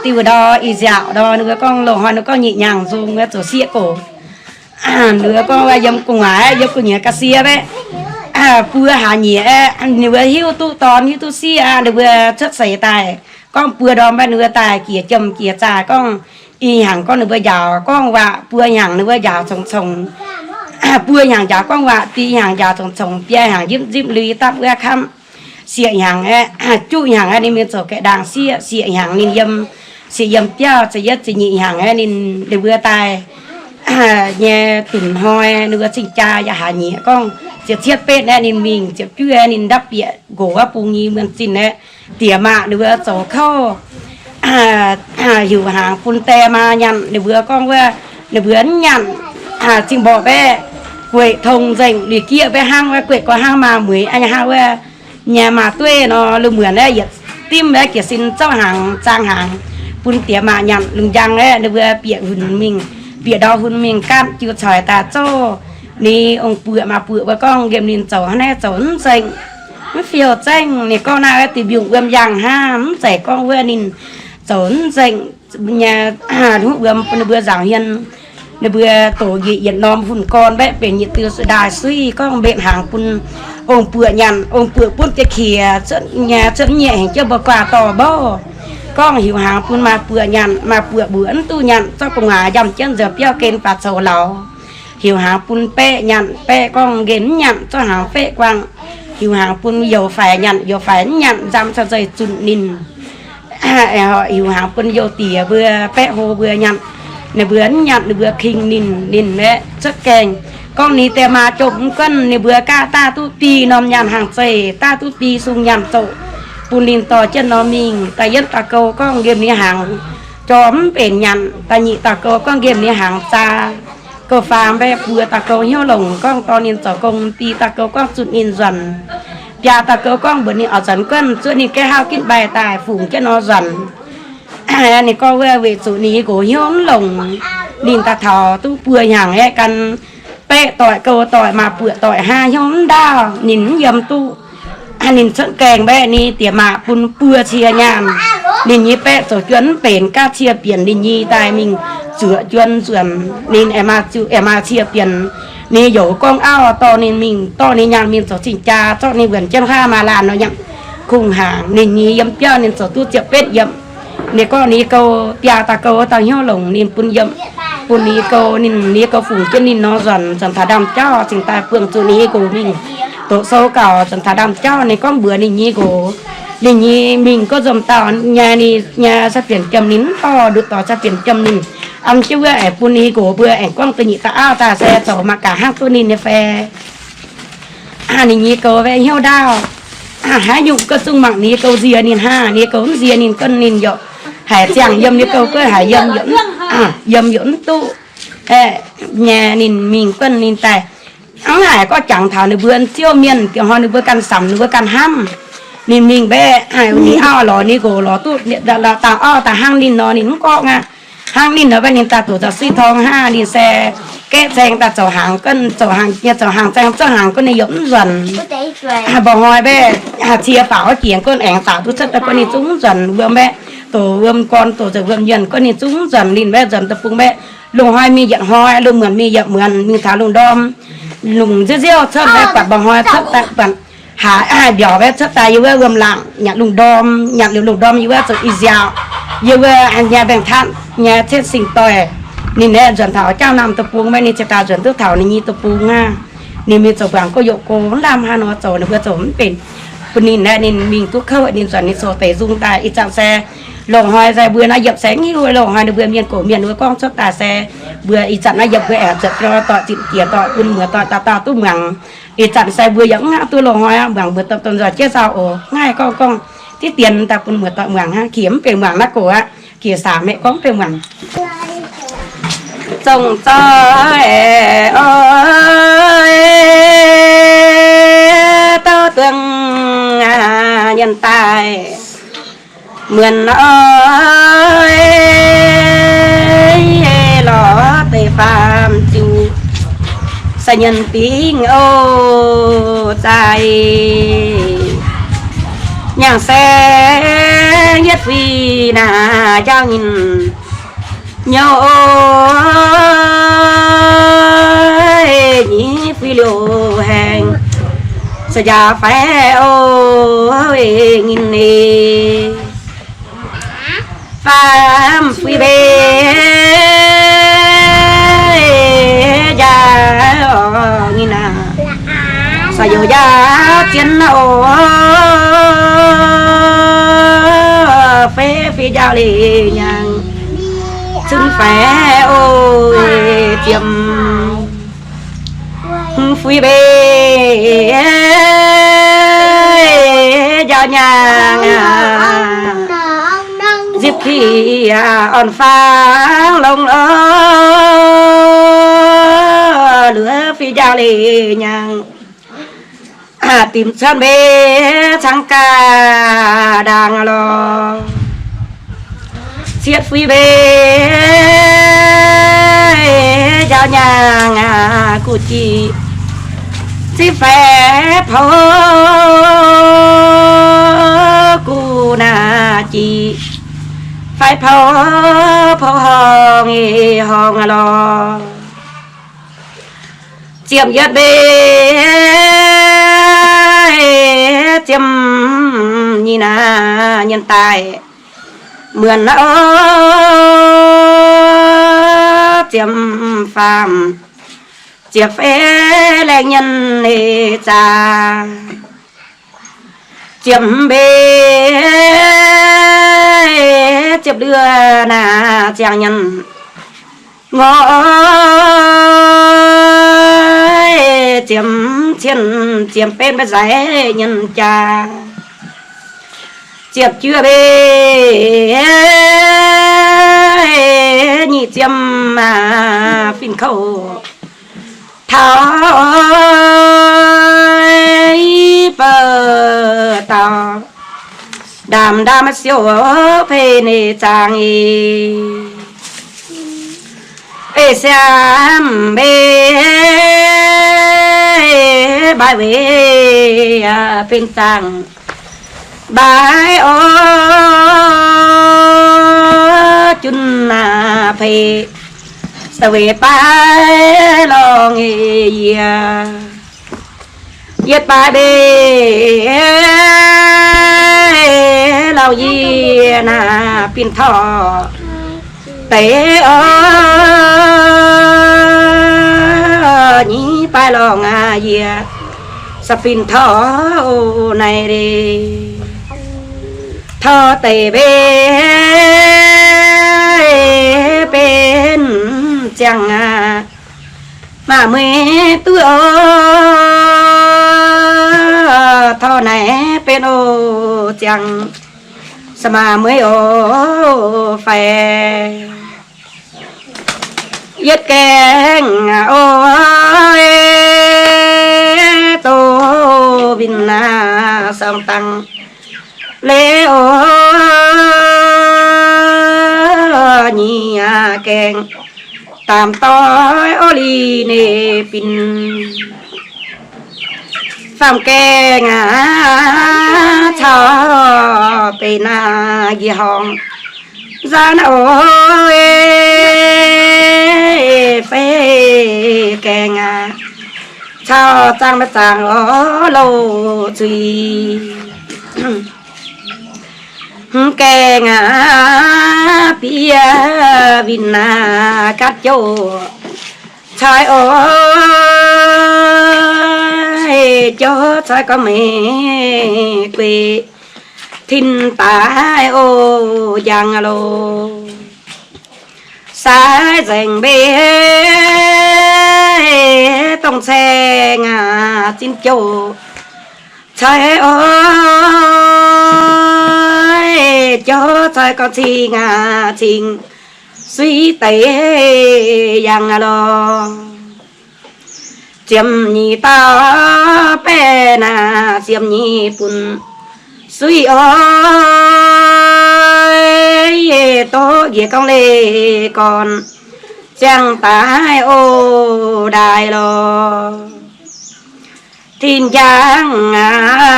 Diuh ndau ih nziaauc ndau ninh mbuo gorngv loz-hnoi ninh gorngv nyic hnyangx nzung wuov zoux sieqv gox. Ninh mbuo gorngv yiem gu'nguaaic, yiem gu'nyuoz ga'sie baeqv, buo hlaax nyieqc aeqv, ninh mbuo hiuv duqv dorn hiuv duqv sieqv aqv. Ninh mbuo cuotv seix daaih gorngv buo ndorm baeqv ninh mbuo daaih jiex jiem jiex zaah gorngv i hnyangx gorngv ninh mbuo njaaux gorngv waac, buo hnyangx ninh mbuo njaaux congx-congx, buo hnyangx njaaux gorngv waac, div hnyangx njaaux congx-congx, biaa hnyangx nzipv nzipv lui dapv wuov kamv. Sieqv hnyangx aeqv, juqv hnyangx aeqv ninh mingh zoux gaeqv ndaangc sieqv, sieqv hnyangx ninh yiem, sieqv yiem biauv, ziepc yietv ziepc nyeic hnyangx aeqv ninh, ninh mbuo daaih nyei dunx hnoi ninh mbuo cing-jaa yaac hlaax nyieqc gorngv ziepc cietv betv aeqv ninh mingh, ziepc juov aeqv ninh ndapv bieqc nqox wuov bung nyei muonz zinh aeqv, diex maac ninh mbuo zoux kouv, heuc hnaangx bun die maa nyanc. Ninh mbuo gorngv wuov, ninh mbuo mv nyanc, zingh mborqc mbaeqv, gueic tong nzengc, liuz gieqv mbaeqv hnangv wuov, gueic gorx hnangv maa mueiz aqv, hnangv wuov nyei maa dueiv nor, lungh muonz aeqv yietc dimv aeqv jiez sin zouv hnaangx zaang hnaangx bun diex maac nyanc. Lungh njang aeqv ninh mbuo bieqc hunx mingh, bieqc ndau hunx mingh gaatv jiu coix daaih zouv. Ninh ong-buoqc maa-buoqc mbuo gorngv nqemh ninh zoux hnangv naaiv zoux mv nzengc, mv fiou zaengv. Ninh gorngv naaiv wuov diuh mbiungc wuom yangh hnangv, mv zeiz gorngv wuov ninh zoux mv nzengc nyei, huv wuom bun ninh mbuo nzaaux hmien. Ninh mbuo doqc njiec yietc norm hunx gorn mbaeqv benx yietc diuh su'ndaaih suiv gorngv mbenc hnaangx bun ong-buoqc nyanc. Ong-buoqc butv jiex qiex, cuotv nyei, cuotv nyei hengx jienv mbuo guaax dorh mbouv. Gorngv hiuc hnaangx bun maa-buoqc nyanc, maa-buoqc mbuoqc mv duqv nyanc, zorqv gu'nguaaz njamv jienv nzuonx biauv gen baac coux lauz. Hiuc hnaangx bun baeqv nyanc, baeqv gorngv nqemh mv nyanc, zorqv hnaangx baeqv guangc. Hiuc hnaangx bun youz faix nyanc, youz faix mv nyanc, nzamv caux nzeic zunc ninh. Hiuc hnaangx bun youz diex mbuo, baeqv hlo mbuo nyanc, ninh mbuo mv nyanc ninh mbuo king ninh. Ninh aeqv cuotv gaengh gorngv ninh die maa jomc mv guonv, ninh mbuo gaav daav duqv biei norm nyaanh hnaangx zeih, daav duqv biei sung nyaanh zoqc, bun ninh dorh jienv nor mingh. Da'yietv da'gou gorngv nqemh ninh hnaangx jorm mv benx nyanc. Da'nyeic da'gou gorngv nqemh ninh hnaangx zaa. Gouv faam mbaeqv buo da'gou hnyouv longc gorngv dorh ninh zoux gong. Diuh da'gou gorngv zunh ninh nzuonc. Biaa da'gou gorngv mbuox ninh oix nzuonx guonv, zuov ninh gaeqv hauv ginv mbaih daaih fungx jienv nor nzuonc. Ninh gorngv wuov weic zuqc ninh nyei nqox hnyouv mv longc. Ninh daaih taux duqv buo hnyangx aeqv, gan baeqv doic, gouv doic, maa-buoqc doic hnangv, hnyouv mv ndaauv, ninh mv yiem duqv. Ninh cuotv gaengh mbaeqv ninh diex maac bun buo cie nyaanh. Ninh nyei baeqv zoux juon mv benx, gaav cie bienc ninh nyei daaih mingh zuoqc juon nzuonc. Ninh aengx maaih cie bienc, ninh youz gorngv auv dorh ninh mingh, dorh ninh nyaanh mingh zoux cing-jaa, zorqv ninh wuonc jienv huaav maaih laanh nor yiem kungx hnaangx. Ninh nyei yiem biauv ninh zoux duqv ziepc betv yiemc. Ninh gorngv ninh gouv biaa dauh gouv wuov dauh hnyouv longc ninh bun yiemc, bun ninh gouv, ninh, ninh gouv fungx jienv ninh nor nzuonc, nzuonc taux ndaamv-jauv cingx daaih buangh zuqc ninh nyei nqox mingh doqc sou gauh. Nzuonc taux ndaamv-jauv ninh gorngv mbuox ninh nyei nqox, ninh nyei mingh gorngv nzunc dauh nyei, ninh nyei sai-bienc jiem ninh mv dorh, nduqc dorh sai-bienc jiem ninh. Am jienv wuov aengx bun ninh nyei nqox mbuo aengx gorngv da'nyeic dauh auv daaih se zoux mangc gaax hnangv duqv ninh nyei fai. Ninh nyei gouv hnyouv ndaauv, haaix nyungc gouv zungv mangc ninh nyei gouv nzie ninh hnangv. Ninh nyei gouv mv nzie ninh, guonv ninh yaac haiz ziangh yiem, ninh gouv guonv haiz yiem, yiem yaac mv duqv. Nyei ninh mingh guonv ninh daaih, mv haiz gorngv jangx taux ninh mbuo ziouv mienh, dieh hnoi ninh mbuo ganh samx, ninh mbuo ganh hnamv. Ninh mingh mbaeqv, ninh auv lorz ninh nqox lorz duqv dauh auv daaih hnangv ninh nor, ninh mv gorngv aqv. Hnangv ninh nor mbaeqv ninh daaih doqc zaux suiv torng hnangv. Ninh se gaeqv zaeng daaih zoux hnaangx, guonv zoux hnaangx, zoux hnaangx zaeng, zoux hnaangx guonv ninh yaac mv nzuonc. Mba'hnoi mbaeqv cie faaux jiex guonv aengx faaux duqv cuotv daaih guonv ninh zungv mv nzuonc. Wuom mbaeqv doqc wuom gorn, doqc nzengc wuom nyuonh guonv ninh zungv mv nzuonc. Ninh mbaeqv nzuonc deic-bung mbaeqv loz-hnoi mingh yietc hnoi, loz-muonc mingh yietc muonc, mingh taux lungh ndorm, lungh nziouv nziouv cuotv mbaeqv buatc mba'hnoi cuotv daaih buatc haaix mbiauz mbaeqv cuotv daaih yiem wuov wuom-laangc nyanc lungh ndorm. Nyanc liuz lungh ndorm yiem wuov zoux ih nziaauc, yiem wuov nyei mbaengx-tatv nyei cietv singx doic. Ninh aeqv nzuonc taux jauv naamh deic-bung mbaeqv ninh ziouc daaih nzuonc duqv taux ninh nyei deic-bung aqv. Ninh mingh zoux mbuangz gorx-youz go mv lamh haaix nor zoux, ninh mbuo zoux mv benx. Bun ninh aeqv ninh mingh duqv kouv, ninh nzuonc ninh coux deix nzung daaih. Ih zanc se loz-hnoi se mbuo naaiv yiemc se mv hiuv, loz-hnoi ninh mbuo mienh gox mienh wuov gorngv cuotv daaih se mbuo ih zanc naaiv yiemc mbuo aengx zuotc jauv doic zitc jiex doic bun muoz-doic dauh dauh duqv muangx. Ih zanc se mbuo yaac mv hnangv duqv loz-hnoi aqv, muangx mbuo domh domh nzoih jienv zaux oc. Naaiv gorngv gorngv diev dienx daaih bun muoz-doic muangx hnangv, kie mv benx muangx naaiv gox aqv, kie saamx maiv gorngv mv benx muangx. Zongh zoih oix dauh duangh nyienx daaih, muonz oix lorz deix faam ziuc, sai nyienx dingh oc zaaih. Nyaangh se Yietv fui naaic njaaux nyinh nyouv, nyic fui liouh haengh, se njaaux faix oc nyinh. Faam fui mbeix njaaux nyinh aac, se youh njaaux zien oc, feix fui njaaux liuz nyaangh, zunv faix oc ziemx fui mbeix njaaux nyaangh, nzipc qiv orn-faang longx oc, luoqc fui njaaux liuz nyaangh, dimc cuotv mbeix cangv gaax ndaangc lorqc. Cietv fui mbeix njaaux nyaangh guv jic, zipv faix pou guv naaic jic, faix pou pou horngh horngh lorqc. Ziemx yietv mbeix ziemx nyinh aac, nyinh daaih muonc oc, ziemx faam ziepc feix laengz nyinh zaax, ziemx mbeix ziepc luoqc naaic ziangh nyinh ngorc, ziemx cien ziemx betv mbeix nzaix nyinh jaax, ziepc juov mbeix nyic ziemx fin-kouv taux bouh dauh ndaamv-ndaamv siouc peix nyinh zaangc eix siaamv mbeix mbaaix weic benx zaangc mbaaix oc, junv naaic peix se weic baaix lorngh yie. Yietv baaix mbeix lorngh yie naaic bin torqv deix oc, nyic baaix lorngh yie se bin torqv oc naaic le. Torqv deix mbeix benx ziangh aqv, maaih mueiz duqv oc. Torqv naaic benx oc ziangh se maaih mueiz oc fai. Yietv gaengh oc, doh winh aqv, sorng dangh leiz oc, nyic aqv gaengh daamh doix oc, liuz ninh bin faam gaengh aqv, caux benx aqv njiec horngh nzanv oc, feix gaengh aqv, caux zaangh maiv zaangh oc, louh zuiz. Hmz gaengh aqv, bieqc winh aqv, gaatv jouv cai oc, jouv cai gorngv meih guei tin daaih oc, njang loh. Sai nzaengc mbeix dongh caeng aqv, zinh jouv cai oc, jouv cai gorngv cing aqv, cing suiv deix njang loh. Ziemx nyeic dauh baeqv naaic, ziemx nyeic bun suiv oc, doqv njiec gorngv leih gorn ziangh daaih oc, ndaaih loh. Tin njang aqv,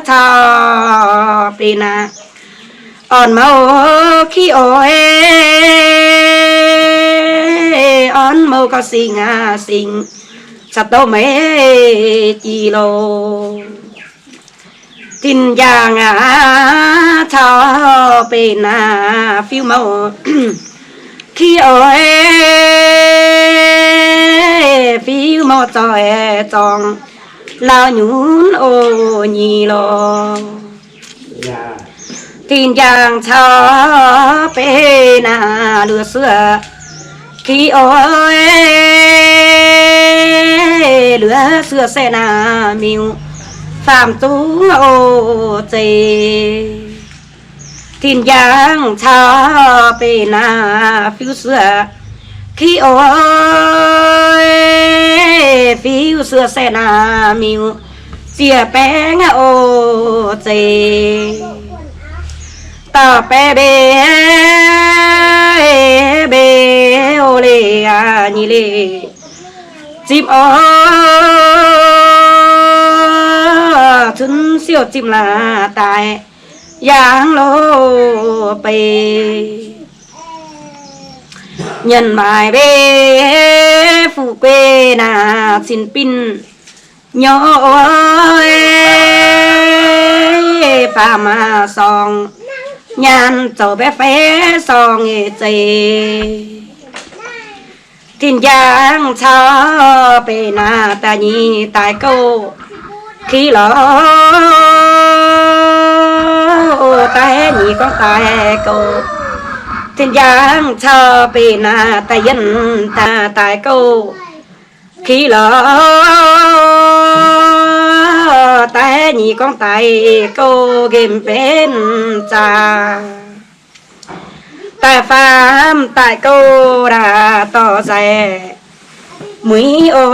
caux benx naaiv orn mouv ki oix, orn mouv gauh singx aqv, singx caux douh meix jiex loh. Tin-Njang aqv, caux benx naaiv fiuv mouv ki oix, fiuv mouv zoih zorngx lauh nyunc oc nyei lorqc. Tin-Njang caux benx naaiv luoqc suoqv ki oix, luoqc suoqv se naaiv miuc faam zungv oc zeiz. Tin-Njang caux benx naaiv fiuv suoqv ki oix, fiuv suoqv se naaiv miuc ziec baengv oc zeiz. Dauh baeqv mbe, mbe oc leiz aqv, nyei leiz zipv oc, cunv siouc zipv laaix daaih yangh loh beiv. Nyienx maaic mbe fu'jueiv naaiv cin-bin nyorx oc, faam maah sorng nyaanh zoux baeqv fei sorng nyei zeiz. Tin-Njang caux benx naaiv da'nyeic daaih gouv ki lorqc, da'nyeic gorngv daaih gouv. Tin-Njang caux benx naaiv da'yietv daaih gouv ki lorqc, da'nyeic gorngv daaih gouv nqemh benx zaah. Da'faam daaih gouv naaiv dorh nzaic muiz oc,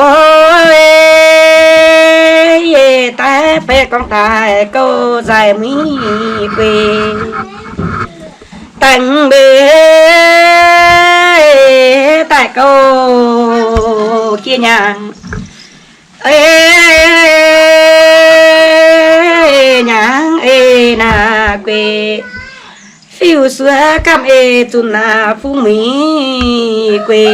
da'feix gorngv daaih gouv nzaic muiz guei. Da'hmz mbe daaih gouv jiex hnyangx, hnyangx ei naaiv guei. Fiuv-suoqv gamh ei zunh naaiv fungx muiz guei.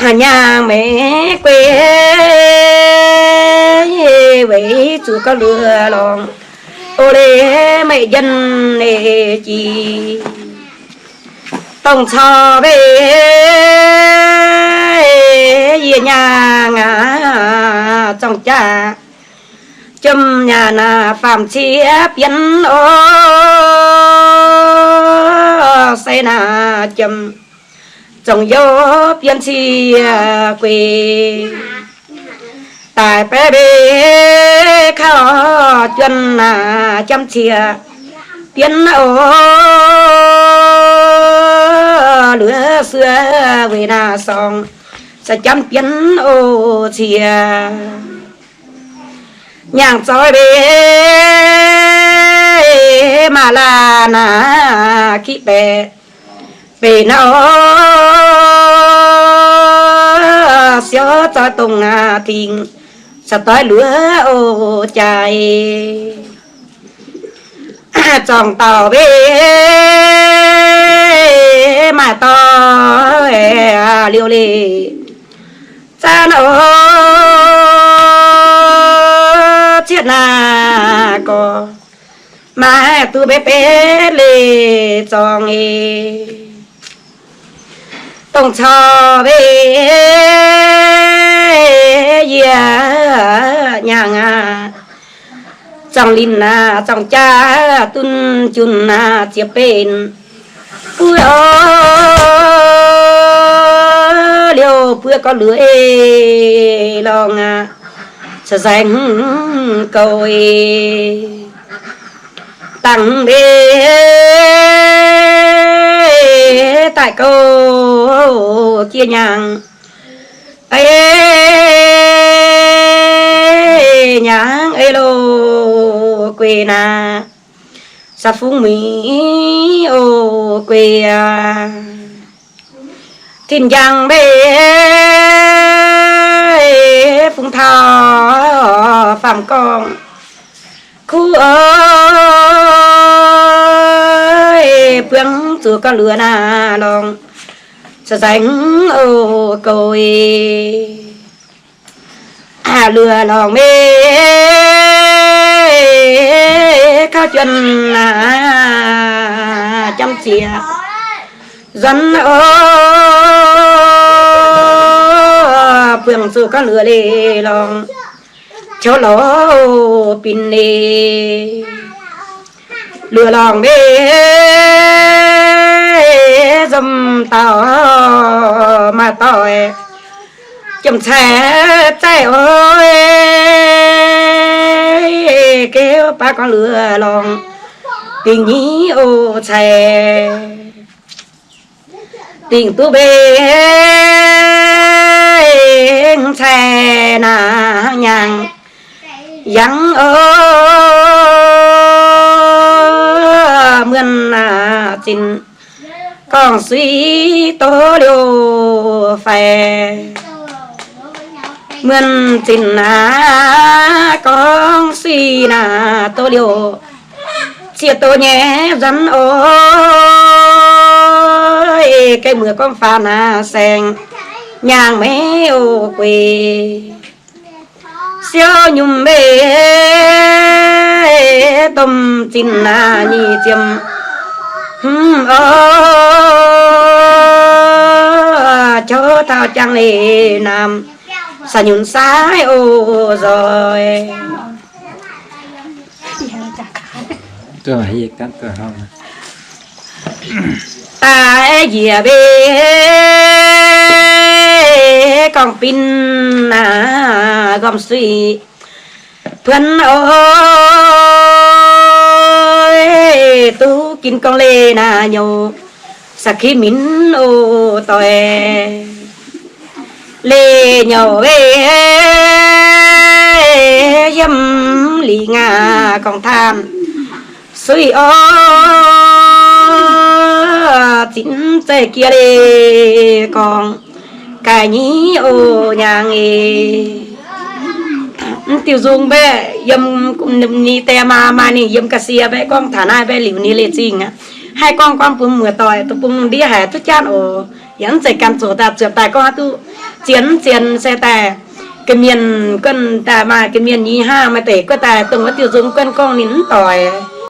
Hnyangx meix guei weic zuqc gauh luoqc lorngx, o leiz meiv njien-youh jiex. Dongh corc mbe yie hnyangx aac, zorng jaax jomc nyanc naaiv faam ciev bienv oc, se naaiv jomc zorng youh bienv ciev guei. Daaih baeqv mbe kauv juon naaiv jomc ciev bienv oc, luoqc suoqv weic naaiv sorng se jomc bienv oc ciev. Nyaangc zoih mbe maaih laanh naaiv kiv baeqc mbenc naaiv oc, siouc zoih dongh naaiv dingc, se doix luoqc oc jaaix. Zorngc dauh mbe maaih doix liouh leiz zanv oc, cietv naaiv gorx maaih duqv mbe betv leiz zorngh ei. Dongh corc mbe yie hnyangx aac, zorngh linh aac, zorngh jaax dunh junh aac, ziex benx buov oc, liouh buov gorx luoqc ei lorngh aac, se nzaeng hmz gouv ei. Dangh mbe daaih gouv jiex hnyangx, ei, hnyangx ei loh guei naaiv, sa fungx muiz oc guei aac. Tin-njang mbe fungx taux faam gorngv, Kuv aac, buangh zuqc gorngv luoqc naaiv lorngh, se zaengx oc gouv, luoqc lorngh meih kauv juonh naaiv jamv zieqc nzuonx oc, buangh zuqc gorngv luoqc leiz lorngh, qouv lorz bin leiz, luoqc lorngh meih nzomh dauh maaih doic, jomc cai zaih oc, gouv baav gorngv luoqc lorngh, dingc nyei oc cai, dingc duqv mbenc cai naaiv nyaangh yangh oc, muonh aac, zinh gorngv-suiv doz liouh fai, muonh zinh aac, gorngv-suiv naaiv doz liouh, zieqc doz nyei nzuonx oc, ga'muoz gorngv faanv naaiv saeng nyaangh maiv oc gueix, siou nyungc mbenc domh zinh naaiv nyic ziepc hmz oc, jauv taux jangx leiz naamh, saax nyunc saaiv oc nzoih. Daaih njiec mbenc gorngv-bin naaiv gorngv-suiv buonv oc, duqv ginv gorngv leiz naaiv nyouh, sa'kiv minv oc doic. Leiz nyouh weic yiem liqc ngaah gorngv taanv suiv oc, zinx zeiv jiex leiz gorngv gaaix nyei oc nyaangh eix. Mv diuh nzung mbaeqc yiem ninh die maa maaih ninh yiem ga'sie mbaeqc gorngv taux naaiv mbaeqc liuz ninh leiz zingh aqv. Haih gorngv gorngv bun muoz-doic dongh bung lungh ndiev haiz duqv janv oc. Yaac mv zeiz gan zoux daaih zuotc daaih gorngv haaix duqv zien mv zien se daaih ga'mienh guonv daaih maaih ga'mienh nyei hnangv maaih deix guonv daaih dongh wuov diuh nzung guonv gorngv ninh mv doic.